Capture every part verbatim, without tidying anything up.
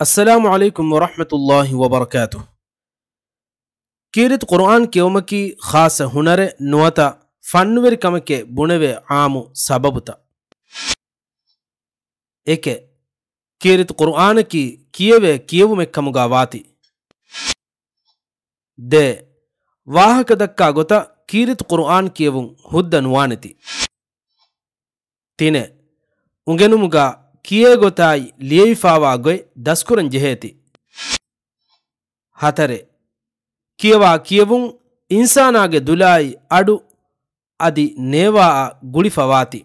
އައްސަލާމު ޢަލައިކުމް ވަރަޙްމަތުﷲި ވަބަރަކާތުހު. ކީރިތި ޤުރުއާން ކިޔެވުމަކީ ޚާއްޞަ ހުނަރެއް ނުވަތަ ފަންނުވެރިކަމެކޭ ބުނެވޭ ޢާއްމު ސަބަބުތައް. އެކެއް، ކީރިތި ޤުރުއާނަކީ ކިޔެވޭ ކިޔެވުމެއްކަމުގާ ވާތީ. ދޭ، ވާހަކަ ދައްކާ ގޮތަށް ކީރިތި ޤުރުއާން ކިޔެވުން ހުއްދަ ނުވާނެތީ. ތިނެއް، އުނގެނުމުގާ ކިޔޭ ގޮތާއި ލިޔެވިފާވާ ގޮތް ދަސްކުރަން ޖެހޭތީ. ހަތަރެއް، ކިޔަވާ ކިޔެވުން އިންސާނާގެ ދުލާއި އަޑު އަދި ނޭވާއަށް ގުޅިފަވާތީ.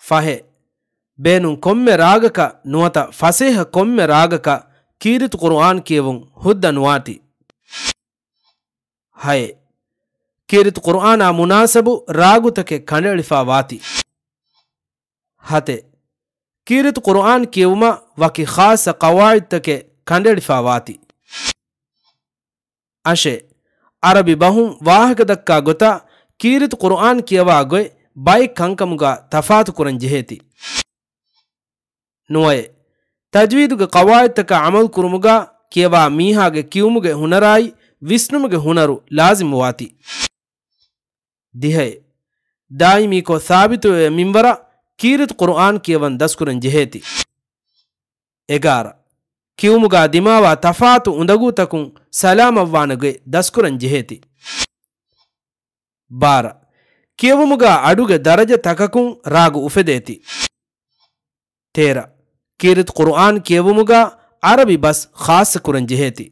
ފަހެއް، ބޭނުން ކޮންމެ ރާގަކަށް ނުވަތަ ފަސޭހަ ކޮންމެ ރާގަކަށް ކީރިތި ޤުރުއާން ކިޔެވުން ހުއްދަ ނުވާތީ. ހައެއް، ކީރިތި ޤުރުއާނާ މުނާސަބު ރާގުތަކެއް ކަނޑައެޅިފާ ވާތީ. ހަތެއް، ކީރިތި ޤުރުއާން ކިޔެވުމަށް ވަކި ޚާއްޞަ ޤަވާޢިދުތަކެއް ކަނޑައެޅިފާ ވާތީ. އަށެއް، ޢަރަބި ބަހުން ވާހަކަ ދައްކާ ގޮތަށް ކީރިތި ޤުރުއާން ކިޔަވާ ގޮތް ބައެއް ކަންކަމުގާ ތަފާތު ކުރަން ޖެހޭތީ. ނުވައެއް، ތަޖްވީދުގެ ޤަވާޢިދުތަކަށް ޢަމަލު ކުރުމުގާ ކިޔަވާ މީހާގެ ކިޔުމުގެ ހުނަރާއި ވިސްނުމުގެ ހުނަރު ލާޒިމު ވާތީ. ދިހައެއް، ދާއިމީކޮށް ސާބިތުވެވޭ މިންވަރަށް ކީރިތި ޤުރުއާން ކިޔަވަން ދަސްކުރަން ޖެހޭތީ. އެގާރަ، ކިޔުމުގާ ދިމާވާ ތަފާތު އުނދަގޫތަކުން ސަލާމަތްވާނެ ގޮތް ދަސްކުރަން ޖެހޭތީ. ބާރަ، ކިޔެވުމުގާ އަޑުގެ ދަރަޖަ ތަކަކުން ރާގު އުފެދޭތީ. ތޭރަ، ކީރިތި ޤުރުއާން ކިޔެވުމުގާ ޢަރަބި ބަސް ޚާއްޞަ ކުރަން ޖެހޭތީ.